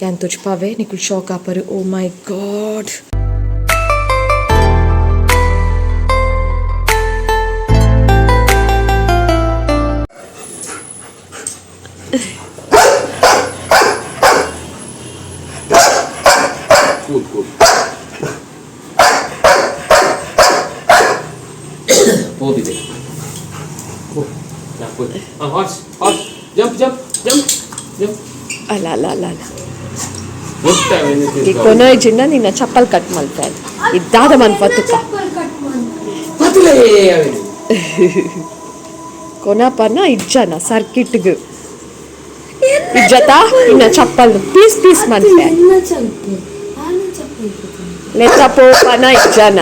ಯಾನ್ ತೊಜ್ಪಾವೆ, ನಿಕುಲ್ ಶಾಕ್ ಆಪರು. ಓ ಮೈ god. Cool, cool. ಹೋಗಿದೆ. Horse, horse, jump, jump, jump, jump. ಅಲ್ಲ ಅಲ್ಲ ಅಲ್ಲ ಅಲ್ಲ. ಗೊತ್ತ. ಈ ಕೊನೋಯ್ಜಿಂದ ನಿನ್ನ ಚಪ್ಪಲ್ ಕಟ್ ಮಲ್ಪೆ ಇದ್ದಾದ ಮನ್ ಪತ್ತುಕ. ಕೊನಪನ ಇಜ್ಜನ ಸರ್ಕಿಟ್ಗ್ ಇಜ್ಜತ ಇನ್ನ ಚಪ್ಪಲ್ ಪೀಸ್ ಪೀಸ್ ಮನ್ಪೆ. ಲೆತ್ತ ಪೋಪನ ಇಜ್ಜನ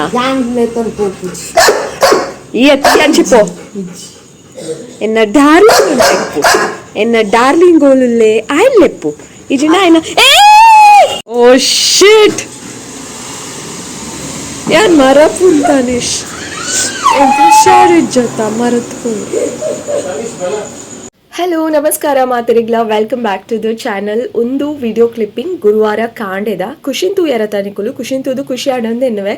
ಈ ಅತ್ತಿ ಅಂಚಿಪೋ ಎನ್ನ ಡಾರ್ಲಿಂಗ್ ಲೆಪ್ಪು, ಎನ್ನ ಡಾರ್ಲಿಂಗ್ ಗೋಲುಲ್ಲೆ ಆಯ್ಲ್ ಲೆಪ್ಪು ಇಜಿನ ಎನ್ನ. ಏ, ಓ ಶಿಟ್, ಯಾನ್ ಮರಪುನ್ ತನಿಷ್, ಹುಷಾರಿಜ್ಜತ ಮರತ್ಕೊಂಡು. ಹಲೋ, ನಮಸ್ಕಾರ ಮಾತರಿಗ್ಲ, welcome back to the channel. ಒಂದು ವಿಡಿಯೋ ಕ್ಲಿಪ್ಪಿಂಗ್ ಗುರುವಾರ ಕಾಂಡೆದ ಖುಷಿನ್ ತೂಯರ ತನಿಕುಲು ಖುಷಿನ್ ತೂದು ಖುಷಿ ಆಡೊಂದು ಎನ್ನುವೆ.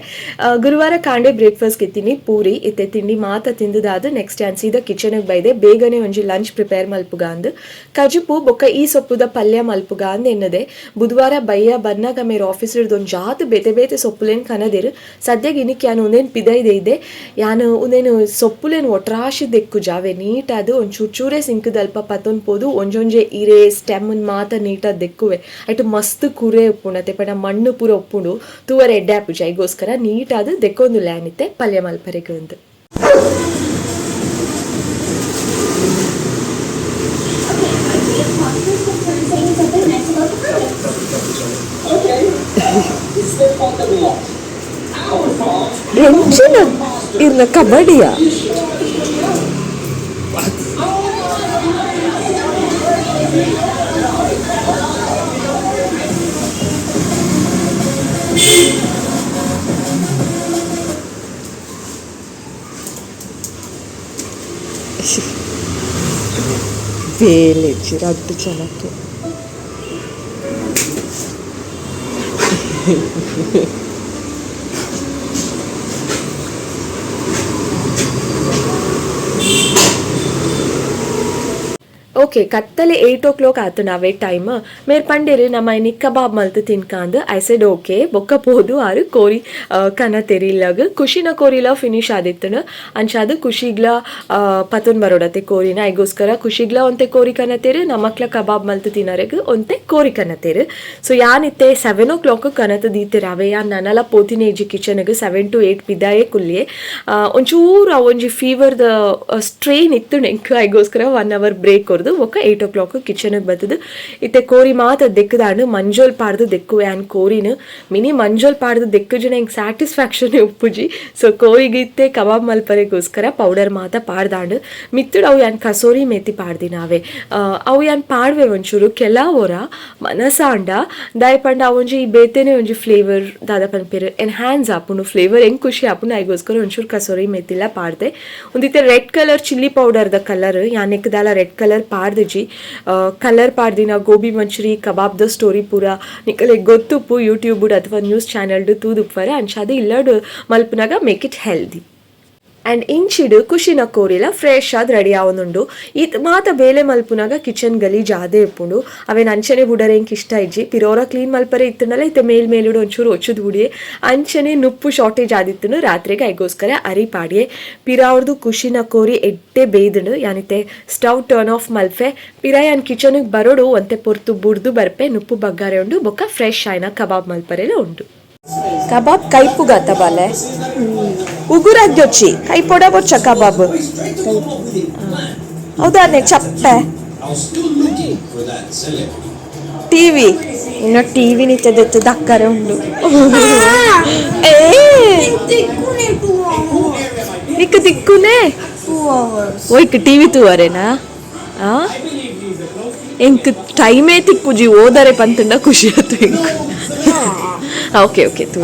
ಗುರುವಾರ ಕಾಂಡೆ ಬ್ರೇಕ್ಫಾಸ್ಟ್ ಇತ್ತೀನಿ ಪೂರಿ. ಇತ್ತೆ ತಿಂಡಿ ಮಾತ ತಿಂದುದಾದ ನೆಕ್ಸ್ಟ್ ಯಾನ್ ಸೀದಾ ಕಿಚನ್ಗೆ ಬೈದೆ. ಬೇಗನೆ ಒಂಜಿ ಲಂಚ್ ಪ್ರಿಪೇರ್ ಮಲ್ಪುಗ ಅಂದ್ ಕಜುಪು ಬೊಕ್ಕ ಈ ಸೊಪ್ಪುದ ಪಲ್ಯ ಮಲ್ಪುಗ ಅಂದ್ ಎನ್ನದೆ. ಬುಧವಾರ ಬಯ್ಯ ಬನ್ನಾಗ ಮೇರ್ ಆಫೀಸ್ ಒಂಜಿ ಜಾತ್ ಬೇತೆ ಬೇತೆ ಸೊಪ್ಪುಲೇನ್ ಕನದೆರ್. ಸದ್ಯಗೆ ಇನಿಕ್ ಯಾನ್ ಉಂದೇನ್ ಪಿದೈದೆ ಇದೆ. ಯಾನ್ ಉಂದೇನು ಸೊಪ್ಪುಲೇನ್ ಒಟ್ರಾಶಿ ದೆಕ್ಕು ಜಾವೆ ನೀಟಾದ್ ಒಂಚೂರು ಚೂರೆ ಸಿಂಕದಲ್ಪ ಪತ್ತೊಂದು ಪೋದು ಒಂಜೊಂಜೆ ಇರೆ ಸ್ಟೆಮ್ ಮಾತ ನೀಟಾದ್ ದೆಕ್ಕುವೆ. ಐಟ್ ಮಸ್ತ್ ಕುರೆ ಉಪ್ಪುಂಡು ಅತ್ತೆ ಪಂಡ ಮಣ್ಣು ಪೂರ ಉಪ್ಪುಂಡು, ತೂವರೆ ಎಡ್ಡೆ ಆಪುಜಿ. ಐಗೋಸ್ಕರ ನೀಟಾದ್ ದೆಕ್ಕೊಂದುಲ್ಲೆ ಯಾನಿತ್ತೆ ಪಲ್ಯ ಮಲ್ಪರೆಗ್ ಅಂದ್. ಎಂಚಿನ ಇರ್ನ ಕಬಡ್ಡಿಯ? ಬೇಲೆ ರಡ್ಡು ಜನಕ್ಕೆ. ಓಕೆ, ಕತ್ತಲೆ 8 ಓ ಕ್ಲಾಕ್ ಆತು ನಾವೇ ಟೈಮ್. ಮೇರ್ ಪಂಡೇರು ನಮ್ಮ ಇನಿ ಕಬಾಬ್ ಮಲ್ತು ತಿನ್ಕಾಂದ್. I said okay. ಬೊಕ್ಕ ಪೋದು ಆರು ಕೋರಿ ಕನ ತೆರಿಲ್ಲಗ್. ಖುಷಿನ ಕೋರಿಲ ಫಿನಿಶ್ ಆದಿತ್ತನು. ಅಂಚಾದ್ ಖುಷಿಗ್ಲ ಪತೊನ್ ಬರೋಡತೆ ಕೋರಿನ. ಐಗೋಸ್ಕರ ಖುಷಿಗ್ಲ ಒಂತೆ ಕೋರಿ ಕನತೇರು, ನಮಕ್ಲ ಕಬಾಬ್ ಮಲ್ತು ತಿನ್ನರೆಗ್ ಒಂತೆ ಕೋರಿ ಕನತೇರು. ಸೊ ಯಾನಿತ್ತೆ 7 ಓ ಕ್ಲಾಕ್ ಕನತು ದೀತೆರ್. ಅವೆ ಯಾನ್ ನನಲ ಪೋತಿನ ಇಜ್ಜಿ ಕಿಚನ್ಗ್. 7 ಟು 8 ಪಿದಾಯೇ ಕುಲ್ಲಿಯೆ. ಒಂಚೂರು ಒಂಜಿ ಫೀವರ್ದ ಸ್ಟ್ರೈನ್ ಇತ್ತು ನೆಂಕ್. ಐಗೋಸ್ಕರ one hour break ಕೊರ್ದು ಬೊಕ್ಕ 8 ಓ ಕ್ಲಾಕ್ ಕಿಚನ್ಗೆ ಬತ್ತದು. ಇತ್ತೆ ಕೋರಿ ಮಾತ ದೆಕ್ಕದಾಂಡು. ಮಂಜೋಲ್ ಪಾಡ್ದು ದೆಕ್ಕುವೆ ಆನ್ ಕೋರಿನ. ಮಿನಿ ಮಂಜೋಲ್ ಪಾಡ್ದು ದೆಕ್ಕುಜನ ಎಂಕ್ ಸ್ಯಾಟಿಸ್ಫ್ಯಾಕ್ಷನ್ ಉಪ್ಪುಜಿ. ಸೊ ಕೋರಿಗೆ ಇತ್ತೆ ಕಬಾಬ್ ಮಲ್ಪರೆಗೋಸ್ಕರ ಪೌಡರ್ ಮಾತ ಪಾಡ್ದಾಂಡು. ಮಿತ್ತುಡು ಅವು ಯಾನ್ ಕಸೋರಿ ಮೇತಿ ಪಾಡ್ದಿನಾವೆ. ಅವು ಯಾನ್ ಪಾಡ್ವೆ ಒಂಚೂರು ಕೆಲವೊರ ಮನಸಾಂಡ. ದಾಯ ಪಂಡ ಒಂಜಿ ಬೇತೆನೆ ಒಂಜಿ ಫ್ಲೇವರ್ ದಾದ ಪನ್ಪೆರ್ ಎನ್ಹ್ಯಾನ್ಸ್ ಆಪುಂಡು ಫ್ಲೇವರ್, ಎಂಕ್ ಖುಷಿ ಆಪುಂಡು. ಐಗೋಸ್ಕರ ಒಂಚೂರು ಕಸೋರಿ ಮೇತಿಲ ಪಾಡ್ದೆ. ಒಂದಿತ್ತೆ red colour chilli ಪೌಡರ್ದ colour. ಯಾನ್ ದಾಲ ರೆಡ್ ಕಲರ್ ಪಾಡ್ದಿಜಿ. ಕಲರ್ ಪಾಡ್ದಿನ ಗೋಬಿ ಮಂಚೂರಿ ಕಬಾಬ್ದ ಸ್ಟೋರಿ ಪೂರ ನಿಕಲೆಗ್ ಗೊತ್ತುಪ್ಪು, ಯೂಟ್ಯೂಬ್ ಅಥವಾ ನ್ಯೂಸ್ ಚಾನೆಲ್ಡ್ ತೂದುಪ್ಪರೆ. ಅಂಚಾದ್ ಇಲ್ಲಡ್ ಮಲ್ಪುನಾಗ make it healthy. And ಇಂಚಿಡ್ ಖುಷಿನ ಕೋರಿಲ ಫ್ರೆಶ್ ಆದ್ ರೆಡಿ ಆವೊಂದುಂಡು. ಈತ್ ಮಾತ ಬೇಲೆ ಮಲ್ಪುನಾಗ ಕಿಚನ್ ಗಲೀಜ್ ಆದೇ ಉಪ್ಪುಂಡು. ಅವೇನ್ ಅಂಚನೆ ಬುಡರೆ ಎಂಕ್ ಇಷ್ಟ ಇಜ್ಜಿ. ಪಿರೋರ ಕ್ಲೀನ್ ಮಲ್ಪರೆ ಇತ್ತುಂಡಲ ಇತ್ತೆ ಮೇಲ್ ಮೇಲುಡು ಒಂಚೂರು ಒಚ್ಚುದು ಬುಡಿಯೆ. ಅಂಚನೆ ನುಪ್ಪು ಶಾರ್ಟೇಜ್ ಆದಿತ್ತುಂಡು ರಾತ್ರೆಗ್, ಐಗೋಸ್ಕರ ಅರಿ ಪಾಡಿಯೆ. ಪಿರಾವ್ರ್ದು ಖುಷಿನ ಕೋರಿ ಎಡ್ಡೆ ಬೇಯ್ದುಂಡು. ಯಾನಿತ್ತೆ stove turn off ಮಲ್ಪೆ. ಪಿರ ಯಾನ್ ಕಿಚನ್ಗ್ ಬರೋಡು ಒಂತೆ ಪೊರ್ತು ಬುಡ್ದು ಬರ್ಪೆ. ನುಪ್ಪು ಬಗ್ಗಾರೆ ಉಂಡು, ಬೊಕ್ಕ ಫ್ರೆಶ್ ಆಯ್ನ ಕಬಾಬ್ ಮಲ್ಪರೆಲ ಉಂಡು. ಕಬಾಬ್ ಕೈಪುಗತ್ತ ಬಾಲೆ? ಉಗುರಾಗ್ಯೊಚ್ಚಿ ಕೈ ಪೊಡ ಬೊಚ್ಚ ಕಬಾಬ್. ಹೌದಾನೆ ಚಪ್ಪೆ? ಟಿವಿ ಇನ್ನು ಟಿವಿ ನಿತ್ಯದೆತ್ತು ದಕ್ಕರೆ ಉಂಡು. ಏ, ನಿಕ್ ದಿಕ್ಕುನೆ ಓಯ್ಕ್ ಟಿವಿ ತೂವರೇನಾ? ಆ ಎಂಕ್ ಟೈಮೇ ತಿಕ್ಕುಜಿ ಓದರೆ ಪಂತುಂಡ ಖುಷಿ ಆಯ್ತು ಎಂಕ್. ಓಕೆ ಓಕೆ, ತೂ.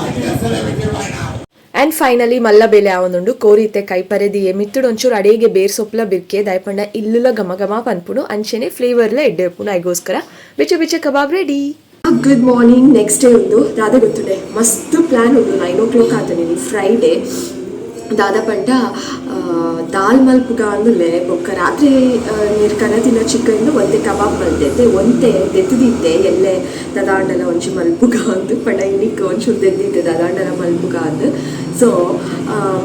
ಆ್ಯಂಡ್ ಫೈನಲಿ ಮಲ್ಲ ಬೇಲೆ ಆವೊಂದುಂಡು. ಕೋರಿತೆ ಕೈಪರೆದಿಯೆ. ಮಿತ್ತುಡು ಒಂಚೂರು ಅಡೇಗೆ ಬೇರ್ ಸೊಪ್ಪುಲ ಬಿರ್ಕೆ. ದಾಯಪಂಡ ಇಲ್ಲುಲ ಘಮ ಘಮ ಪನ್ಪುಂಡು, ಅಂಚೆನೆ ಫ್ಲೇವರ್ಲ ಎಡ್ಡೆ ಉಪ್ಪುಂಡು. ಐಗೋಸ್ಕರ ಬಿಚ್ಚ ಬಿಚ್ಚ kebab ready. Good morning. Next day ಉಂದು. ದಾದ ಗೊತ್ತುಂಡೆ, ಮಸ್ತ್ ಪ್ಲ್ಯಾನ್ ಉಂಡು. 9 ಓ ಕ್ಲಾಕ್ ಆತನೆ, ಫ್ರೈಡೇ. ದಾದ ಪಂಡ ದಾಲ್ ಮಲ್ಪುಗ ಅಂದುಲೆ. ಬೊಕ್ಕ ರಾತ್ರಿ ನೀರು ಕನತಿನ ಚಿಕನ್ ಒಂತೆ ಕಬಾಬ್ ಮಲ್ತೈತೆ, ಒಂತೆ ದೆತ್ತದಿತ್ತೆ ಎಲ್ಲೆ ದದಾಂಡಲ ಒಂಜಿ ಮಲ್ಪುಗ ಅಂದು. ಪಂಡ ಇನ್ನಿಕ್ ಒಂಚೂರು ದೆದ್ದಿತ್ತೆ ದದಾಂಡಲ ಮಲ್ಪುಗ ಅಂದು. ಸೊ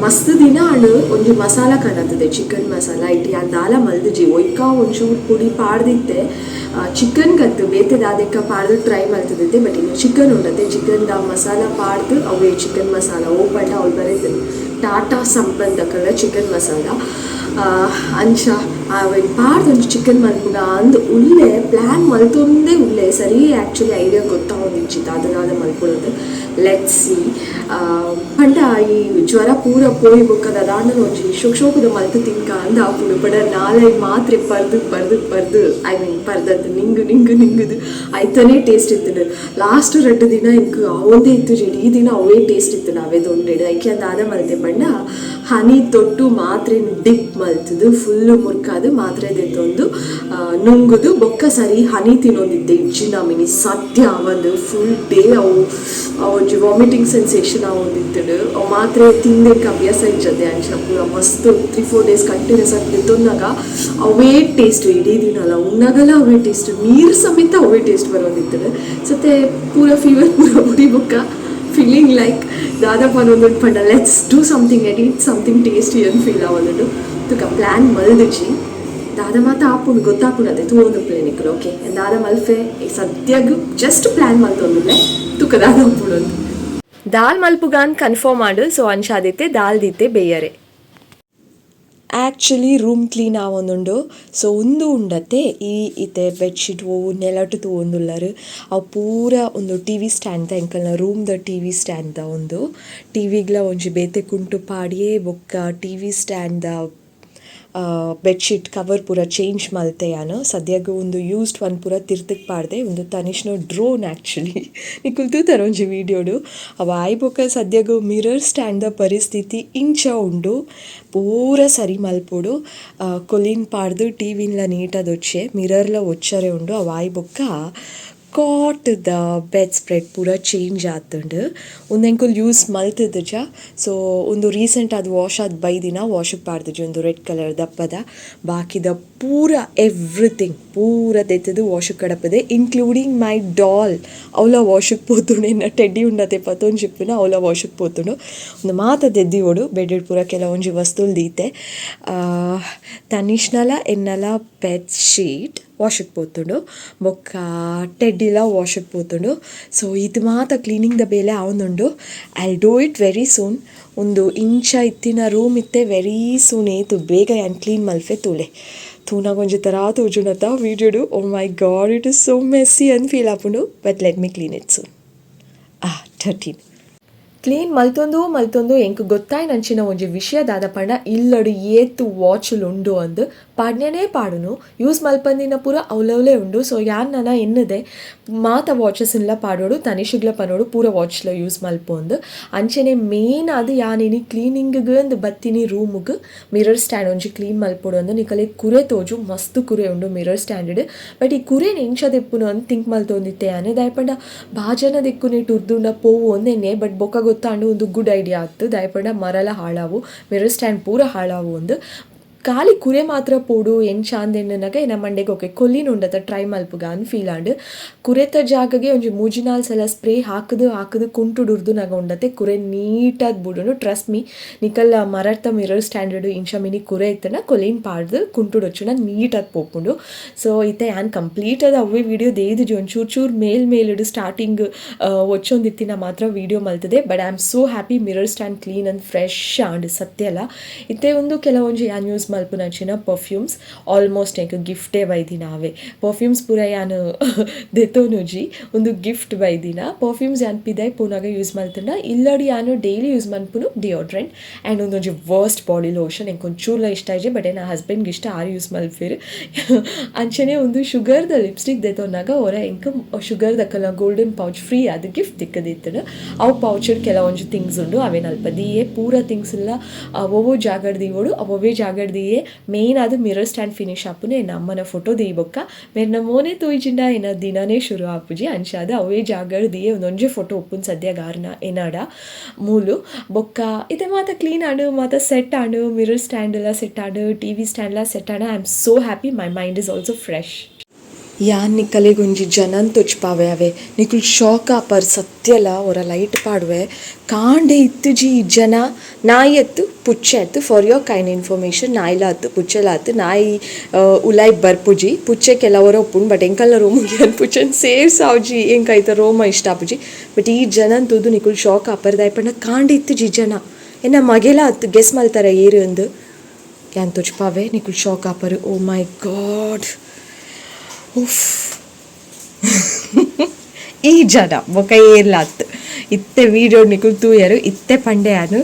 ಮಸ್ತ್ ದಿನ ಆಂಡ್ ಒಂಜಿ ಮಸಾಲ ಕನತದೆ, ಚಿಕನ್ ಮಸಾಲ. ಇಟ್ಟು ಯಾನ್ ದಾಲ ಮಲ್ದಿಜಿ. ಒಯ್ಕ ಒಂಚೂರು ಪುಡಿ ಪಾಡ್ದಿತ್ತೆ. ಚಿಕನ್ ಗತ್ತು ಬೇತೆ ದಾದೆಕ್ಕ ಪಾಡ್ದು ಟ್ರೈ ಮಲ್ತದಿತ್ತೆ. ಬಟ್ ಇನ್ನು ಚಿಕನ್ ಉಂಡತೆ, ಚಿಕನ್ the masala ಪಾಡ್ದು. ಅವೇ ಚಿಕನ್ ಮಸಾಲ ಓ ಪಂಡ ಅವ್ಳು ಬರೀತೀನಿ, ಟಾಟಾ ಸಂಪಂದಕಲ್ಲ ಚಿಕನ್ ಮಸಾಲ. ಅಂಚ ಅವೆನ್ ಪಾಡ್ದು ಒಂಜಿ ಚಿಕನ್ ಮಲ್ಪುಗ ಅಂದ್ ಉಲ್ಲೆ, ಪ್ಲ್ಯಾನ್ ಮಲ್ತೊಂದೇ ಉಲ್ಲೆ. ಸರಿ, ಆ್ಯಕ್ಚುಲಿ ಐಡಿಯಾ ಗೊತ್ತಾವೊಂದಿಜ್ಜಿ ದಾದ ದಾದ ಮಲ್ಪೊಡಂದು. Let see. ಪಂಡ ಈ ಜ್ವರ ಪೂರ ಪೋಯಿ ಬೊಕ್ಕ ದಾದಾಂಡಲ ಒಂಜಿ ಶೋಕ್ ಶೋಕುದ ಮಲ್ತ್ ತಿನ್ಕ ಅಂದ್ ಆಪುಂಡು. ಪಂಡ ನಾಲೈದು ಮಾತ್ರೆ ಪರ್ದು ಪರ್ದು ಪರ್ದು, I mean ಪರ್ದದ್ದು Ningu Ningu ನಿಂಗುದು ಐತನೇ taste ಇತ್ತುಂಡು. Last 2 ದಿನ ಇಂಕ್ ಅವಂದೇ ಇತ್ತು. ಇಡೀ ದಿನ ಅವೇ ಟೇಸ್ಟ್ ಇತ್ತು. ಅವೇ ದೊಂಡೆಡು ಐಕೆ ದಾದ ಮಲ್ತೆ ಪಂಡ, ಹನಿ ತೊಟ್ಟು ಮಾತ್ರೆ ಡಿಪ್ ಮಲ್ತದು, ಫುಲ್ ಮುರ್ಕಾದು ಮಾತ್ರೆ ದೆತ್ತೊಂದು ನುಂಗುದು, ಬೊಕ್ಕ ಸರಿ ಹನಿ ತಿನ್ನೊಂದಿದ್ದೆ. ಇಜ್ಜಿನ ಮಿನಿ ಸತ್ಯ ಒಂದು ಫುಲ್ ಡೇ ಅವು ಒಂಜಿ ವಾಮಿಟಿಂಗ್ ಸೆನ್ಸೇಷನ್ ಆವೊಂದಿತ್ತುಂಡು. ಅವು ಮಾತ್ರೆ ತಿಂದೆಕ್ ಅಭ್ಯಾಸ ಇಜ್ಜದೆ. ಅಂಚ ಪೂರ ಮಸ್ತ್ 3-4 ಡೇಸ್ ಕಂಟಿನ್ಯೂಸ್ ಆಗಿ ತಿಂದೊಂದಾಗ ಅವೇ ಟೇಸ್ಟ್ ಇಡೀ ದಿನ ಅಲ್ಲ, ಉಣ್ಣಾಗಲ ಅವೇ ಟೇಸ್ಟ್, ನೀರು ಸಮೇತ ಅವೇ ಟೇಸ್ಟ್ ಬರೋದಿತ್ತುಂಡು. ಸತೆ ಪೂರ ಫೀವರ್ ಪೂರ ಬುಡಿ ಬೊಕ್ಕ ಫೀಲಿಂಗ್ ಲೈಕ್ ದಾದಪ್ಪ ಒಂದೊಂದು ಪಂಡ, let's do something and eat something tasty ಅಂತ ಫೀಲ್ ಆವೊಂದುಂಡು. ತುಕ ಪ್ಲ್ಯಾನ್ ಮಲ್ದಿಜಿ. ದಾದ ಮಾತ ಆಪುಂಡು ಗೊತ್ತಾಪುಂಡು, ಅದೇ ತೂವೊಂದು ಪ್ಲೇನಿಕ್ಕಲು. ಓಕೆ, ದಾದ ಮಲ್ಫೆ ಸದ್ಯಗ್ ಜಸ್ಟ್ ಪ್ಲ್ಯಾನ್ ಮಲ್ತೊಂದುಲ್ಲೆ. ತುಕ ದಾದ ಆಪುಂಡು. ದಾಲ್ ಮಲ್ಪುಗಾನ್ ಕನ್ಫರ್ಮ್ ಆಂಡು. ಸೊ ಅಂಚಾದಿತ್ತೆ ದಾಲ್ ದಿತ್ತೆ ಬೇಯರೆ. ಆ್ಯಕ್ಚುಲಿ ರೂಮ್ ಕ್ಲೀನ್ ಆವೊಂದುಂಡು. ಸೊ ಉಂದು ಉಂಡತೆ ಈ ಇತ್ತೆ ಬೆಡ್ಶೀಟ್ ಓವು ನೆಲಟ್ ತೂವೊಂದುಲ್ಲರ್, ಅವು ಪೂರ ಉಂದು ಟಿವಿ ಸ್ಟ್ಯಾಂಡ್, ಎಂಕಲ್ನ ರೂಮ್ದ ಟಿವಿ ಸ್ಟ್ಯಾಂಡ್ ದ. ಉಂದು ಟಿವಿಗ್ಲ ಒಂಜಿ ಬೇತೆ ಕುಂಟು ಪಾಡಿಯೇ. ಬೊಕ್ಕ ಟಿವಿ ಸ್ಟ್ಯಾಂಡ್ ದ ಬೆಡ್ಶೀಟ್ ಕವರ್ ಪೂರ ಚೇಂಜ್ ಮಲ್ತೆ ಯಾನ್. ಸದ್ಯಗ್ ಉಂದು ಯೂಸ್ಡ್ ಒನ್ ಪೂರ ತಿರ್ತಕ್ ಪಾಡ್ದೆ. ಉಂದು ತನಿಷ್ನ ಡ್ರೋನ್ ಆ್ಯಕ್ಚುಲಿ, ನಿಕುಲು ತೂತರ್ ಒಂಜಿ ವೀಡಿಯೋಡು ಅವು ಆಯ್. ಬೊಕ್ಕ ಸದ್ಯಗ್ ಮಿರರ್ ಸ್ಟ್ಯಾಂಡ್ ದ ಪರಿಸ್ಥಿತಿ ಇಂಚ ಉಂಡು. ಪೂರ ಸರಿ ಮಲ್ಪೊಡು. ಕೊಲಿನ್ ಪಾಡ್ದು ಟಿವಿನ್ಲ ನೀಟಾದ್ ಒಚ್ಚೆ, ಮಿರರ್ಲ ಒಚ್ಚರೆ ಉಂಡು. ಅವು ಆಯ್ ಬೊಕ್ಕ ಕಾಟ್ ದ ಬೆಡ್ ಸ್ಪ್ರೆಡ್ ಪೂರ ಚೇಂಜ್ ಆತುಂಡು. ಉಂದು ಎಂಕುಲು ಯೂಸ್ ಮಲ್ತುದುಜ. ಸೊ ಉಂದು ರೀಸೆಂಟ್ ಆದ್ ವಾಶ್ ಆದ್ ಬೈದಿನ, ವಾಶಿಗೆ ಪಾಡ್ದಿಜಿ. ಉಂದು ರೆಡ್ ಕಲರ್ ದಪ್ಪದ. ಬಾಕಿದ ಪೂರ ಎವ್ರಿಥಿಂಗ್ ಪೂರ ದೆತ್ತುದು ವಾಶಿಗೆ ಕಡಪದೆ, ಇನ್ಕ್ಲೂಡಿಂಗ್ ಮೈ ಡಾಲ್. ಅವ್ಲ ವಾಶಿಗೆ ಪೋತುಂಡು. ಎನ್ನ ಟೆಡ್ಡಿ ಉಂಡತೆ ಪತೊಂಜಿಪ್ಪುನ, ಅವ್ಲ ವಾಶಿಗೆ ಪೋತುಂಡು. ಉಂದು ಮಾತ ದೆದ್ದಿವೊಡು. ಬೆಡ್ ಪೂರ ಕೆಲವೊಂಜಿ ವಸ್ತುಲು ದೀತೆ. ತನಿಷ್ನಲ ಎನ್ನಲ ಬೆಡ್ ಶೀಟ್ ವಾಶಿಗೆ ಪೋತುಂಡು. ಬೊಕ್ಕ ಟೆಡ್ಡಿಲ ವಾಶಿಗೆ ಪೋತುಂಡು. ಸೊ ಇದು ಮಾತ ಕ್ಲೀನಿಂಗ್ ದ ಬೇಲೆ ಆವೊಂದುಂಡು. I do it very soon. ಉಂದು ಇಂಚ ಇತ್ತಿನ ರೂಮ್ ಇತ್ತೆ ವೆರಿ ಸೂನ್ ಏತು ಬೇಗ ಯಾನ್ ಕ್ಲೀನ್ ಮಲ್ಪೆ ತೂಲೆ. ತೂನಾಗ ಒಂಜಿ ಥರ ತೋಜುಂಡತ ವೀಡಿಯೋಡು. "Oh my God, it is so messy" ಅಂದ್ ಫೀಲ್ ಆಪುಂಡು. But let me clean it soon. 13 clean ಮಲ್ತೊಂದು ಮಲ್ತೊಂದು ಎಂಕ್ ಗೊತ್ತಾಯ್ನಂಚಿನ ಒಂಜಿ ವಿಷಯ ದಾದ ಪಂಡ, ಇಲ್ಲಡು ಏತ್ ವಾಚುಲು ಉಂಡು ಅಂದ್. ಪಾಡ್ನೇನೆ ಪಾಡುನು, ಯೂಸ್ ಮಲ್ಪಂದಿನ ಪೂರ ಅವ್ಲವ್ಲೇ ಉಂಡು. ಸೊ ಯಾನ್ ನನ ಎನ್ನುದೆ, ಮಾತ ವಾಚಸ್ನ್ಲ ಪಾಡೋಡು, ತನಿಷಿಗ್ಲ ಪನೋಡು ಪೂರ ವಾಚ್ಲ ಯೂಸ್ ಮಲ್ಪೊಂದು. ಅಂಚೆನೆ ಮೇನ್ ಆದ್ ಯಾನ್ ಇನಿ ಕ್ಲೀನಿಂಗ್ ಅಂದ್ ಬತ್ತಿನಿ ರೂಮುಗ್, ಮಿರರ್ ಸ್ಟ್ಯಾಂಡ್ ಒಂಜಿ ಕ್ಲೀನ್ ಮಲ್ಪೊಡು ಅಂದ್. ನಿಕಲೆ ಕುರೆ ತೋಜು, ಮಸ್ತ್ ಕುರೆ ಉಂಡು mirror standard. But ಈ ಕುರೆನ್ ಎಂಚ ದೆಪ್ಪುನು ಅಂದ್ ಥಿಂಕ್ ಮಲ್ತೊಂದಿತ್ತೆ ಯಾನ್. ದಾಯೆ ಪಂಡ ಬಾಜನ ದೆಕ್ಕುನೆ ಉರ್ದುಂಡ ಪೋವು ಒಂದೆನ್ನೆ. ಬಟ್ ಬೊಕ್ಕ ಗೊತ್ತಾಂಡು ಒಂದು ಗುಡ್ ಐಡಿಯಾ ಆತು. ದಾಯೆ ಪಂಡ ಮರಲ ಹಾಳಾವು, ಮಿರರ್ ಸ್ಟ್ಯಾಂಡ್ ಪೂರ ಹಾಳಾವು ಅಂದ್. ಖಾಲಿ ಕುರೆ ಮಾತ್ರ ಪೋಡು ಎಂಚ ಅಂದೆನ್ನಗ ಎನ್ನ ಮಂಡೆಗೆ ಓಕೆ ಕೊಲ್ಲಿನ ಉಂಡತ, ಟ್ರೈ ಮಲ್ಪುಗ ಅಂದ್ ಫೀಲ್ ಆಂಡ್. ಕುರೆತ ಜಾಗಗೆ ಒಂಜಿ ಮೂಜಿ ನಾಲ್ ಸಲ ಸ್ಪ್ರೇ ಹಾಕುದು ಹಾಕುದು ಕುಂಟುಡುರ್ದು ನಗ ಉಂಡತೆ ಕುರೆ ನೀಟಾದ್ ಬುಡುನು. ಟ್ರಸ್ಟ್ ಮೀ, ನಿಕಲ್ಲ ಮರತ್ತ ಮಿರರ್ ಸ್ಟ್ಯಾಂಡರ್ಡ್ ಇಂಚ ಮಿನಿ ಕುರೆ ಇತ್ತನ ಕೊಲಿನ್ ಪಾಡ್ದು ಕುಂಟುಡೊಚ್ಚುನ ನೀಟಾದ್ ಪೋಪುಂಡು. ಸೊ ಇತ್ತೆ ಯಾನ್ ಕಂಪ್ಲೀಟ್ ಆದ್ ಅವ್ವೇ ವೀಡಿಯೋ ದೇದಿಜಿ. ಒಂಚೂರು ಚೂರು ಮೇಲ್ ಮೇಲುಡು ಸ್ಟಾರ್ಟಿಂಗ್ ಒಚ್ಚೊಂದಿತ್ತಿನ ಮಾತ್ರ video ಮಲ್ತದೆ. But I am so happy, mirror stand clean and fresh and ಸತ್ಯ ಅಲ್ಲ. ಇತ್ತೆ ಒಂದು ಕೆಲವೊಂಜಿ ಯಾನ್ ಯೂಸ್ ಮಲ್ಪುನಂಚಿನ ಪರ್ಫ್ಯೂಮ್ಸ್. ಆಲ್ಮೋಸ್ಟ್ ಎಂಕ್ ಗಿಫ್ಟೇ ಬೈದಿನ ಅವೇ ಪರ್ಫ್ಯೂಮ್ಸ್ ಪೂರ. ಯಾನ್ ದೆತೊನುಜಿ, ಉಂದು ಗಿಫ್ಟ್ ಬೈದಿನ ಪರ್ಫ್ಯೂಮ್ಸ್. ಯಾನ್ ಪಿದಾಯ್ ಪೋನಾಗ ಯೂಸ್ ಮಲ್ತುಂಡ ಇಲ್ಲಡ್ ಯಾನು ಡೈಲಿ ಯೂಸ್ ಮನ್ಪುನು ಡಿಯೋಡ್ರೆಂಟ್ ಆ್ಯಂಡ್ ಒಂದೊಂಜಿ ವರ್ಸ್ಟ್ ಬಾಡಿ ಲೋಷನ್. ಎಂಕ್ ಒಂಚೂರ್ಲ ಇಷ್ಟ ಆಯ್ಜಿ, ಬಟ್ ಎನ್ನ ಹಸ್ಬೆಂಡ್ಗೆ ಇಷ್ಟ, ಆರು ಯೂಸ್ ಮಲ್ಪೆರ್. ಅಂಚನೆ ಒಂದು ಶುಗರ್ದ ಲಿಪ್ಸ್ಟಿಕ್ ದೆತೊನ್ನಾಗ ಒರ ಎಂಕ್ ಶುಗರ್ ದಕ್ಕಲ golden pouch free ಅದು ಗಿಫ್ಟ್ ತಿಕ್ಕದಿತ್ತುಂಡು. ಅವು ಪೌಚ್ ಕೆಲವೊಂಜಿ ಥಿಂಗ್ಸ್ ಉಂಡು, ಅವೇನು ಅಲ್ಪ ದೀಯೆ. ಪೂರ ಥಿಂಗ್ಸ್ ಎಲ್ಲ ಒವ್ವೋ ಜಾಗಡ್ ದೀವೋಡು, ಅವೇ ಜಾಗಡ್. ದೀಯೆ. ಮೇಯ್ನ್ ಆದ್ ಮಿರರ್ ಸ್ಟ್ಯಾಂಡ್ ಫಿನಿಶ್ ಆಪುನೆ ಎನ್ನ ಅಮ್ಮನ ಫೋಟೋ ದೀಯಿ ಬೊಕ್ಕ. ಮೇರ್ನ ಮೋನೆ ತೋಯಿಜಿಂಡ ಎನ್ನ ದಿನನೇ ಶುರು ಆಪುಜಿ. ಅಂಚಾದ್ ಅವೇ ಜಾಗಡ್ ದೀಯೆ. ಒಂದೊಂಜೆ ಫೋಟೋ ಉಪ್ಪುನು ಸದ್ಯಗ್ ಆರ್ನ ಎನ್ನಡ ಮೂಲು. ಬೊಕ್ಕ ಇತ್ತೆ ಮಾತ ಕ್ಲೀನ್ ಆಂಡ್, ಮಾತ ಸೆಟ್ ಆಂಡ್. ಮಿರರ್ ಸ್ಟ್ಯಾಂಡ್ ಲ ಸೆಟ್ ಆಂಡ್, ಟಿವಿ ಸ್ಟ್ಯಾಂಡ್ ಲ set and. I am so happy, my mind is also fresh. ಯಾನ್ ನಿಕಲೆಗ್ ಒಂಜಿ ಜನನ್ ತೊಚ್ಪಾವೆ ಅವೆ, ನಿಕುಲು ಶಾಕ್ ಆಪರ್. ಸತ್ಯಲ ಒರ ಲೈಟ್ ಪಾಡುವೆ. ಕಾಂಡೆ ಇತ್ತುಜಿ ಈ ಜನ. ನಾಯಿ ಅತ್ತು, ಪುಚ್ಚೆ ಅತ್ತು. For your kind information, Nayila ಅತ್ತು, ಪುಚ್ಚೆಲ ಅತ್ತು. ನಾಯಿ ಉಲಾಯಿ ಬರ್ಪುಜಿ. ಪುಚ್ಚೆ ಕೆಲವರ ಉಪ್ಪುಂಡು, ಬಟ್ ಎಂಕಲ್ನ ರೂಮುಗೆ ಯಾನ್ ಪುಚ್ಚೆನ್ ಸೇರ್ಸಾವುಜಿ. ಎಂಕ್ ಐತ ರೋಮ ಇಷ್ಟ ಆಪುಜಿ. ಬಟ್ ಈ ಜನನ್ ತೂದು ನಿಕುಲು ಶಾಕ್ ಆಪರ್. ದಾಯೆ ಪಂಡ ಕಾಂಡೆ ಇತ್ತುಜಿ ಜನ. ಎನ್ನ ಮಗೆಲ ಅತ್ತು. ಗೆಸ್ ಮಲ್ತಾರ ಏರು ಅಂದ್? ಯಾನ್ ತೊಚ್ಪಾವೆ, ನಿಕುಲು ಶಾಕ್ ಆಪರ್. ಓ ಮೈ ಗಾಡ್, ಉಫ್! ಈ ಜನ ಬೊಕ ಏರ್ಲಾತ್. ಇತ್ತೆ ವೀಡಿಯೋ ನಿಕುಲು ತೂಯರು. ಇತ್ತೆ ಪಂಡೆ ಯಾನು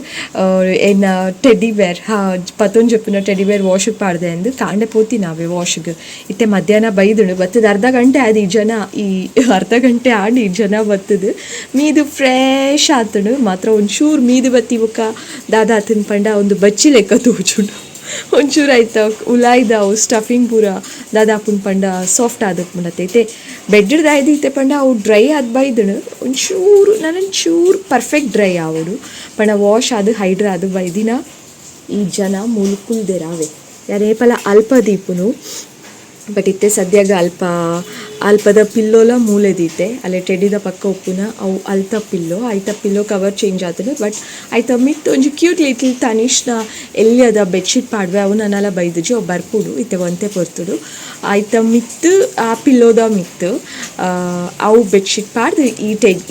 ಎನ್ನ ಟೆಡ್ಡಿ ಬೇರ್ ಹಾ ಪತೊಂಜೊಪ್ಪುನ ಟೆಡ್ಡಿ ಬೇರ್ ವಾಶಿಗೆ ಪಾಡ್ದೆ ಅಂದ್. ಕಾಂಡೆ ಪೋತಿನ ಅವೆ ವಾಶ್ಗ್. ಇತ್ತೆ ಮಧ್ಯಾಹ್ನ ಬೈದುಂಡು. ಬತ್ತದ ಅರ್ಧ ಗಂಟೆ ಆದ್ ಈ ಜನ. ಈ ಅರ್ಧ ಗಂಟೆ ಆಂಡ್ ಈ ಜನ ಬತ್ತದು. ಮೀದು ಫ್ರೆಶ್ ಆತುಂಡು. ಮಾತ್ರ ಒಂಚೂರು ಮೀದು ಬತ್ತಿ ಬೊಕ್ಕ ದಾದ ಆತುಂಡು ಪಂಡ, ಒಂದು ಬಚ್ಚಿ ಲೆಕ್ಕ ತೋಜುಂಡು ಒಂಚೂರು. ಐತ ಉಲಾಯ್ದ ಅವು ಸ್ಟಫಿಂಗ್ ಪೂರ ದಾದ ಆಪುಂಡು ಪಂಡ, ಸಾಫ್ಟ್ ಆದಪ್ಪುಂಡತ್ತೆ. ಇತ್ತೆ ಬೆಡ್ ದಾಯ್ದು ಇತ್ತೆ ಪಂಡ ಅವು ಡ್ರೈ ಆದ್ ಬೈದುಂಡು. ಒಂಚೂರು ನನೊಂಚೂರು ಪರ್ಫೆಕ್ಟ್ ಡ್ರೈ ಆವೊಡು. ಪಂಡ ವಾಶ್ ಆದ್ ಹೈಡ್ರಾ ಆದ್ ಬೈದಿನ ಈ ಜನ ಮೂಲು ಕುಲ್ದೆರಾವೆ. ಯಾನ್ ಏಪಲ ಅಲ್ಪ ದೀಪುನು, ಬಟ್ ಇತ್ತೆ ಸದ್ಯಗ್ ಅಲ್ಪ ಅಲ್ಪದ ಪಿಲ್ಲೋಲ ಮೂಲೆ ದೀತೆ. ಅಲ್ಲೇ ಟೆಡ್ಡಿದ ಪಕ್ಕ ಉಪ್ಪುನ ಅವು ಅಲ್ತ ಪಿಲ್ಲೋ. ಐತ ಪಿಲ್ಲೋ ಕವರ್ ಚೇಂಜ್ ಆತುಂಡು. ಬಟ್ ಐತ ಮಿತ್ತ್ ಒಂಜಿ ಕ್ಯೂಟ್ ಲಿಟಲ್ ತನಿಷ್ನ ಎಲ್ಯದ ಬೆಡ್ಶೀಟ್ ಪಾಡ್ವೆ. ಅವು ನನಲ ಬೈದುಜಿ. ಅವು ಬರ್ಪುಡು ಇತ್ತೆ ಒಂತೆ ಪೊರ್ತುಡು. ಐತ ಮಿತ್ತ್, ಆ ಪಿಲ್ಲೋದ ಮಿತ್ತ್ ಅವು ಬೆಡ್ಶೀಟ್ ಪಾಡ್ದು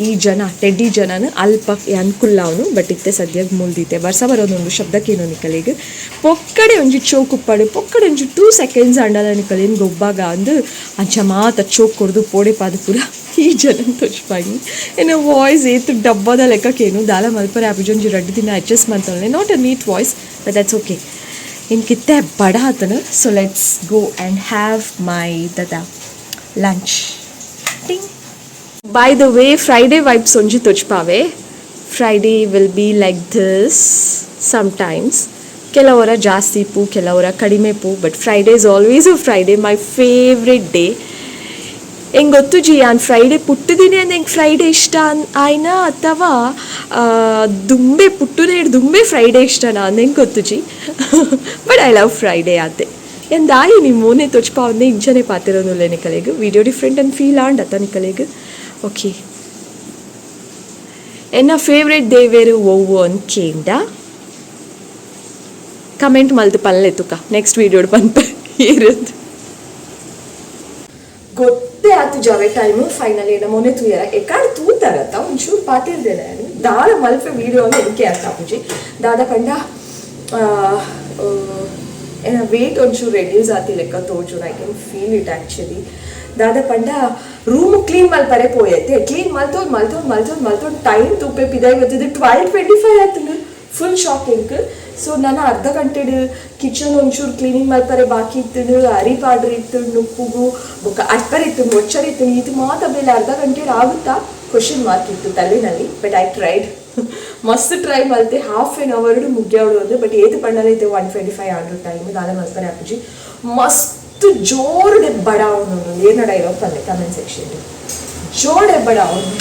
ಈ ಜನ, ಟೆಡ್ಡಿ ಜನನ ಅಲ್ಪ ಯಾನ್ ಕುಲ್ಲಾವನು. ಬಟ್ ಇತ್ತೆ ಸದ್ಯಗ್ ಮೂಲ್ದೀತೆ. ಬರ್ಸ ಬರೋದುಂಡು, ಶಬ್ದಕ್ಕೇನು ನಿಕಲೆಗ್. ಪೊಕ್ಕಡೆ ಒಂಜಿ ಚೋಕ್ ಉಪ್ಪಡು. ಪೊಕ್ಕಡೆ ಒಂಜಿ 2 ಸೆಕೆಂಡ್ಸ್ ಆಂಡಲ ನಿಕಲೆನ್ ಗೊಬ್ಬಾಗ ಅಂದ್ ಅಂಚ ಮಾತ ಚೋಕ್ ಕೊರ್ದು ಪೋಡೆ ಪಾದು ಪೂರ. ಈ ಜನ ತೋಜ್ಪಾಯಿ. ಎನ್ನ ವಾಯ್ಸ್ ಏತ್ ಡಬ್ಬದ ಲೆಕ್ಕಕ್ಕೇನು. ದಾಲ ಮಲ್ಪರೆ ಆಪುಜಿ. ಒಂಜಿ ರಡ್ಡ್ ದಿನ ಅಡ್ಜಸ್ಟ್ ಮಂತೊನ್ಲೆ. Not a neat voice, but that's okay. ಇನ್ಕಿತ್ತೆ ಬಡ ಆತನು. So let's go and have my ದದ lunch ting. By the way, Friday vibes ಒಂಜಿ ತೊಚ್ಪಾವೆ. Friday will be like this sometimes. ಕೆಲವರ ಜಾಸ್ತಿ ಪೂ, ಕೆಲವರ ಕಡಿಮೆ ಪೂ, but Friday is always a Friday, my favourite day. ಎಂಗ್ ಗೊತ್ತು ಜಿ, ಯಾನ್ ಫ್ರೈಡೇ ಪುಟ್ಟುದಿನಿ ಅಂದ್ ಎಂಕ್ ಫ್ರೈಡೇ ಇಷ್ಟ ಆಯ್ನ ಅಥವಾ ದುಂಬೆ ಪುಟ್ಟುನೇ ದುಂಬೆ ಫ್ರೈಡೇ ಇಷ್ಟನಾ ಅಂದ್ ಎಂಕ್ ಗೊತ್ತುಜಿ, but I love Friday ಆತೆ. ಎಂದಾಯಿ ನಿಮ್ಮ ಮೋನೆ ತೊಚ್ಪಾವಂದೆ ಇಂಚನೆ ಪಾತಿರೋನುಲ್ಲೆ ನಿಕಲೆಗ್. ವಿಡಿಯೋ ಡಿಫ್ರೆಂಟ್ ಅಂದ್ ಫೀಲ್ ಆಂಡ್ ಅತ್ತ ನಿಕಲೆಗ್? ಓಕೆ, ಎನ್ನ ಫೇವ್ರೆಟ್ ದೇವೇರು ಒವ್ವು ಅಂದ್ ಕೇಂಡ ಕಮೆಂಟ್ ಮಲ್ತು ಪಲ್ಲೆ ತುಕ. ನೆಕ್ಸ್ಟ್ ವೀಡಿಯೋಡ್ ಪನ್ಪೆ ಏರಂದು. ಗೊತ್ತೇ ಆತು ಜಾವೆ ಟೈಮು. ಫೈನಲಿ ಎನ್ನ ಮೊನೆ ತೂಯರ ಎಕಾಡ್ ತೂತಾರತ್ತ? ಒಂಚೂರು ಪಾತಿರ್ದೇನೆ ನಾನು. ದಾದ ಮಲ್ಪೆ ವೀಡಿಯೋ ಅಂದ್ರೆ ಎಂಕೆ ಅರ್ಥ ಆಪುಜಿ. ದಾದ ಪಂಡ, ಎನ್ನ ವೇಟ್ ಒಂಚೂರು ರೆಡ್ಯೂಸ್ ಆತಿ ಲೆಕ್ಕ ತೋಜುಂಡು. I can feel it actually. ದಾದ ಪಂಡ, ರೂಮ್ ಕ್ಲೀನ್ ಮಲ್ಪರೆ ಪೋಯೈತೆ. ಕ್ಲೀನ್ ಮಲ್ತೊಂದು ಮಲ್ತೊಂದು ಮಲ್ತೊಂದು ಮಲ್ತೊಂದು ಟೈಮ್ ತೂಪೆ, ಪಿದಾಯಿ ಬತ್ತಿದ್ದು 12:25 ಆತುಂಡು. Full shocking. ಸೊ ನಾನು ಅರ್ಧ ಗಂಟೆಡ್ ಕಿಚನ್ ಒಂಚೂರು ಕ್ಲೀನಿಂಗ್ ಮಲ್ಪರೆ ಬಾಕಿ ಇತ್ತು, ಅರಿ ಪಾಡ್ರಿ ಇತ್ತು ನುಪ್ಪುಗು, ಬೊಕ್ಕ ಅಟ್ಪರೆ ಇತ್ತು, ಮೊಚ್ಚರಿ ಇತ್ತು. ಇದು ಮಾತ ಬೇಲೆ ಅರ್ಧ ಗಂಟೆಡ್ ಆಗುತ್ತಾ ಕ್ವಶನ್ ಮಾರ್ಕ್ ಇತ್ತು ತಲೆನಲ್ಲಿ. ಬಟ್ I tried, ಮಸ್ತ್ ಟ್ರೈ ಮಲ್ತೆ. ಹಾಫ್ ಆನ್ ಅವರ್ ಮುಗ್ಯಾವಡು ಅಂದ್ರೆ. ಬಟ್ ಏತ್ ಪಂಡಲ ಇತ್ತೆ 1:25 ಆಂಡು ಟೈಮ್. ದಾಲ ಮಲ್ಪರೆ ಆಪುಜಿ. ಮಸ್ತ್ ಜೋರುಡೆ ಬಡ ಅವನು. ಏನ ಡೈಲಾಗ್ ಪಲ್ಲೆ ಕಮೆಂಟ್ ಸೆಕ್ಷನ್. ಜೋಡೆ ಬಡ ಅವನು.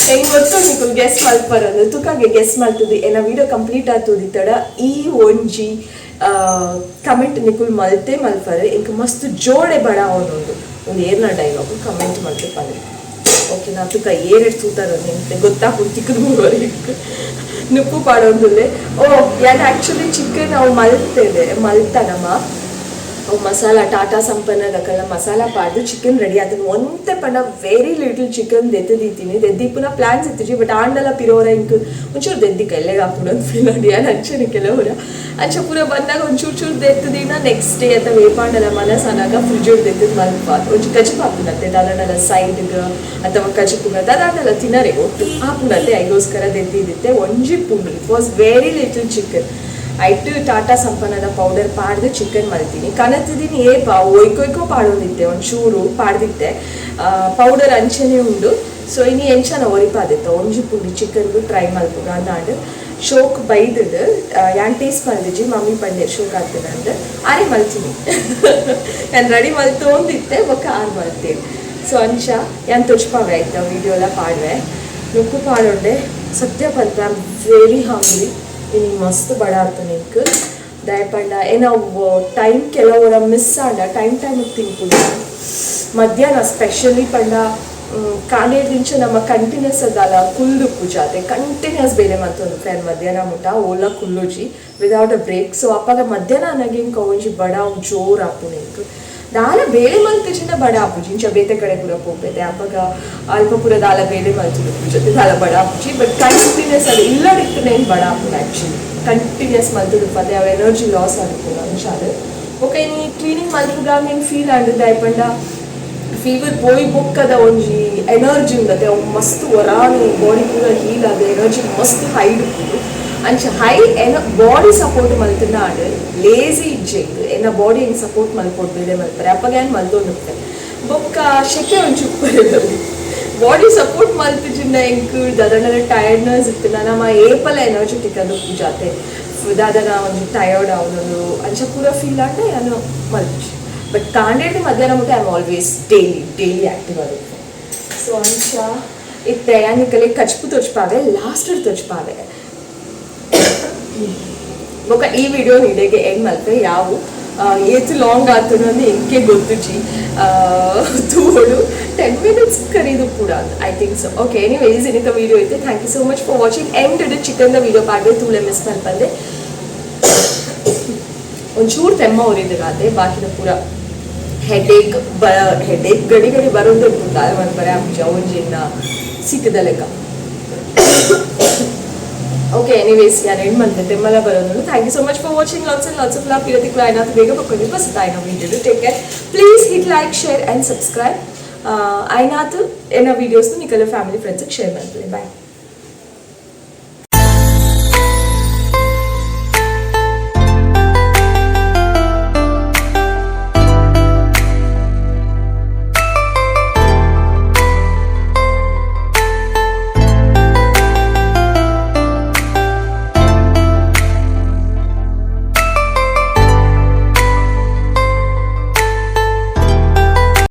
ಹೆಂಗ್ ಗೊತ್ತು ನಿಕುಲ್ ಗೆಸ್ ಮಲ್ಪರದು? ತುಕಾಗೆ ಗೆಸ್ ಮಲ್ತದೆ. ಎನ್ನ ವಿಡಿಯೋ ಕಂಪ್ಲೀಟ್ ಆತುದಿತ್ತಡ ಈ ಒಂಜಿ ಕಮೆಂಟ್ ನಿಕುಲ್ ಮಲ್ತೆ ಮಲ್ಪರೆ. ಎಂಕ್ ಮಸ್ತ್ ಜೋಡೆ ಬಡ ಅವನೊಂದು ಒಂದು ಏರ್ನ ಡೈಲಾಗ್ ಕಮೆಂಟ್ ಮಲ್ತೆ ಪಲ್ಲೆ. ಓಕೆ, ನಾ ತುಕ ಏರೆಡ್ ತೂತಾರ ನಿಂತೆ ಗೊತ್ತಾಪುಂಡು. ತಿಕ್ಕದು ಮೂರುವರೆಗೆ ನುಪ್ಪು ಪಾಡೊಂದುಲ್ಲೆ. ಓ, ಯಾನ್ ಆಕ್ಚುಲಿ ಚಿಕನ್ ಅವು ಮಲ್ತೇದೆ ಮಲ್ತನಮ್ಮ. ಅವು ಮಸಾಲ ಟಾಟಾ ಸಂಪನ್ನದಕಲ್ಲ ಮಸಾಲ ಪಾಡ್ದು ಚಿಕನ್ ರೆಡಿ ಆತನ. ಒಂತೆ ಪಂಡ ವೆರಿ ಲಿಟಲ್ ಚಿಕನ್ ದೆತ್ತದೀತೀನಿ. ದೆದ್ದಿಪ್ಪುನ ಪ್ಲಾನ್ಸ್ ಇತ್ತಿಜಿ. ಬಟ್ ಆಂಡಲ ಪಿರೋರ ಇಂಕ್ ಒಂಚೂರು ದೆದ್ದಿಕ ಎಲ್ಲೆಗ್ ಆಪುಂಡು ಅಂತ ಫೀಲ್ ಆಂಡ್. ಯಾನ್ ಅಂಚನೆ ಕೆಲವರ ಅಂಚ ಪೂರ ಬಂದಾಗ ಒಂಚೂರು ಚೂರು ದೆತ್ತದಿನ ನೆಕ್ಸ್ಟ್ ಡೇ ಅಥವಾ ಏಪಾಂಡಲ ಮನಸ್ಸನಾಗ ಫ್ರಿಜ್ ದೆತ್ತದ ಮಲ್ಪ. ಒಂಚೂರು ಕಜಿಪು ಆಪುಂಡತ್ತೆ. ದಾದಾಂಡಲ ಸೈಡ್ಗ್ ಅಥವಾ ಕಜಿಪುಗ ದಾದಾಂಡಲ ತಿನ್ನರೆ ಒಟ್ಟು ಆಪುಂಡತ್ತೆ. ಐಗೋಸ್ಕರ ದೆದ್ದಿದ್ದಿತ್ತೆ. ಒಂಜಿ ಪುಂಡು, it was very little chicken. ಐಟ್ ಟಾಟಾ ಸಂಪನ್ನದ ಪೌಡರ್ ಪಾಡ್ದು ಚಿಕನ್ ಮಲ್ತೀನಿ. ಕನತಿದ್ದೀನಿ ಏಪ ಒಯ್ಕೊಯ್ಕೋ ಪಾಡೊಂದಿತ್ತೆ, ಒಂಚೂರು ಪಾಡ್ದಿತ್ತೆ. ಪೌಡರ್ ಅಂಚನೆ ಉಂಡು. ಸೊ ಇನಿ ಎಂಚನ ಒರಿಪಾದಿತ್ತ ಒಂಜಿ ಪುಂಡಿ ಚಿಕನ್ಗು ಟ್ರೈ ಮಲ್ಪುಗ ಅಂದಾಂಡ್. ಶೋಕ್ ಬೈದುಂಡು. ಯಾನ್ ಟೇಸ್ಟ್ ಮಲ್ದಿಜಿ, ಮಮ್ಮಿ ಪಂಡೇರ್ ಶೋಕ್ ಆತುಂಡು. ಆರೆ ಮಲ್ತಿನಿ, ಯಾನ್ ರೆಡಿ ಮಲ್ತೊಂದಿತ್ತೆ, ಬೊಕ್ಕ ಆರ್ ಮಲ್ತೇನೆ. ಸೊ ಅಂಚ ಯಾನ್ ತೊಚ್ಪಾವೆ ಆಯ್ತಾ, ವೀಡಿಯೋಲ ಪಾಡ್ವೆ, ನುಪ್ಪು ಪಾಡೊಂಡೆ. ಸತ್ಯ ಪನ್ಪೆ, I'm very hungry. ಇನಿ ಮಸ್ತ್ ಬಡ ಆತು ನಿಂಕ್. ದಯಪಂಡ ಏನವು ಟೈಮ್ ಕೆಲವರ ಮಿಸ್ ಆಂಡ ಟೈಮ್ ಟೈಮಿಗೆ ತಿನ್ಪುಂಡು. ಮಧ್ಯಾಹ್ನ ಸ್ಪೆಷಲಿ ಪಂಡ ಕಾಲೇದಿಂಚ ನಮ್ಮ ಕಂಟಿನ್ಯೂಸ್ ಅದಲ್ಲ ಕುಲ್ದು ಪೂಜಾತೆ ಕಂಟಿನ್ಯೂಸ್ ಬೇಲೆ ಮಲ್ತೊಂದು ಫ್ಯಾನ್ ಮಧ್ಯಾಹ್ನ ಮುಟ್ಟ ಓಲ ಕುಲ್ಲುಜಿ without a break. So ಅಪ್ಪಗ ಮಧ್ಯಾಹ್ನ ಅನಗ ಇಂಕ ಒಂಜಿ ಬಡ ಜೋರ್ ಆಪುಂಡು ಎಂಕ್. ದಾಲ ಬೇಲೆ ಮಲ್ತಿಜಿಂಡ ಬಡ ಆಪುಜಿ. ಇಂಚ ಬೇತೆ ಕಡೆ ಪೂರ ಪೋಪೆತೆ, ಅಪ್ಪಗ ಅಲ್ಪ ಪೂರ ದಾಲ ಬೇಲೆ ಮಲ್ತಿದ್ದು ಪೂಜತೆ ದಾಲ ಬಡ ಆಪುಜಿ. ಬಟ್ ಕಂಟಿನ್ಯೂಸ್ ಅದು ಇಲ್ಲಡಿತ್ತು ಏನು ಬಡ ಆಪುಂಡು. ಆ್ಯಕ್ಚುಲಿ ಕಂಟಿನ್ಯೂಸ್ ಮಲ್ತುದು ಪತೆ ಅವು ಎನರ್ಜಿ ಲಾಸ್ ಆಗುತ್ತಲ್ಲ ಅಂಚಾದ್. ಬೊಕ ಇನಿ ಕ್ಲೀನಿಂಗ್ ಮಲ್ಪುಗ ಎಂಕ್ ಫೀಲ್ ಆಂಡ್. ದಾಯೆ ಫೀವರ್ ಪೋಯಿ ಬೊಕ್ಕದ ಒಂಜಿ ಎನರ್ಜಿ ಉಂಡತೆ, ಅವು ಮಸ್ತ್ ಒರಾನೆ ಬಾಡಿ ಪೂರ ಹೀಲ್ ಆದ್ ಎನರ್ಜಿ ಮಸ್ತ್ ಹೈ ಉಪ್ಪುಂಡು. ಅಂಚ ಹೈ ಎನ ಬಾಡಿ ಸಪೋರ್ಟ್ ಮಲ್ತಿನ ಆಂಡ್ ಲೇಜಿ ಇಜ್ಜೆಂಗ್ ಎನ್ನ ಬಾಡಿ ಹೆಂಗ್ ಸಪೋರ್ಟ್ ಮಲ್ಪೊಡು ಬೇಲೆ ಮಲ್ಪರೆ ಅಪ್ಪಗ ಏನ್ ಮಲ್ತೊಂದು. ಬೊಕ್ಕ ಶೆಕೆ ಒಂಚೂರು ಬಾಡಿ ಸಪೋರ್ಟ್ ಮಲ್ತಿಜಿಂಡ ಎಂಕ್ ದಾದನ ಟಯರ್ಡ್ನೆಸ್ ಇತ್ತು. ನಮ್ಮ ಏಪಲ ಎನರ್ಜೆಟಿಕ್ ಅದು ಪೂಜಾತೆ ದಾದನ ಒಂಜಿ ಟಯರ್ಡ್ ಆವೊಂದು ಅಂಚ ಪೂರ ಫೀಲ್ ಆಂಡ ಯಾನು ಮಲ್ಪುಜಿ. ಬಟ್ ಕಾಂಡೇಡ್ದು ಮಧ್ಯಾಹ್ನ ಮುಟ್ಟ I am always daily daily active ಆಗುತ್ತೆ. ಸೊ ಅಂಚ ಇತ್ತೆ ಯಾನ್ ನಿಕಲೆ ಕಚ್ಪು ತೋಚ್ಪಾವೆ, ಲಾಸ್ಟ್ ತೋಚ್ಪಾವೆ. ಬೊಕ ಈ ವಿಡಿಯೋ ಇಡೆಗೆ ಎಂಡ್ ಮಲ್ಪೆ. ಯಾವು ಏತ್ ಲಾಂಗ್ ಆತುಂಡು ಅಂದ್ ಎಂಕೆ ಗೊತ್ತುಜಿ. ತೂವೊಡು, 10 ಮಿನಿಟ್ಸ್ ಕರೀದು ಪೂರ, I think so. Okay, anyways, ಇನ್ನಿತ video ಇತ್ತೆ. Thank you so much for watching. End chicken the video ಪಾಡ್ವೆ, ತೂಲೆ, miss ಮಲ್ಪಂದೆ. ಒಂಚೂರು ತೆಮ್ಮ ಉರಿದಿರಾತೆ, ಬಾಕಿದ ಪೂರ ಹೆಡೇಕ್ ಬ ಹೆಡೇಕ್ ಗಡಿ ಗಡಿ ಬರೋದು ದಾಲ್ ಮನ್ಪರೆ ಆಪುಜಿ, ಒಂಜಿನ ಸಿಕ್ಕದ ಲೆಕ್ಕ. ಓಕೆ, ಎನಿವೇಸ್, ಯಾನ್ ಎಂಡ್ ಮಲ್ತೆ, ತೆಮ್ಮಲ ಬರೋದು. Thank you so much for watching. Lots and lots of love. ಇರೋದಕ್ಕೆ ಆಯ್ನಾಥ್ ಬೇಗ ಬಕ್ಕೊಂದು ಬಸ್ ತಾಯಿನ video. Take care. Please hit like, share and subscribe. ಆಯ್ನಾಥ್ ಏನ ವೀಡಿಯೋಸ್ ನಿಕಲ family friends share ಮಾಡ್ತೀನಿ. ಬಾಯ್.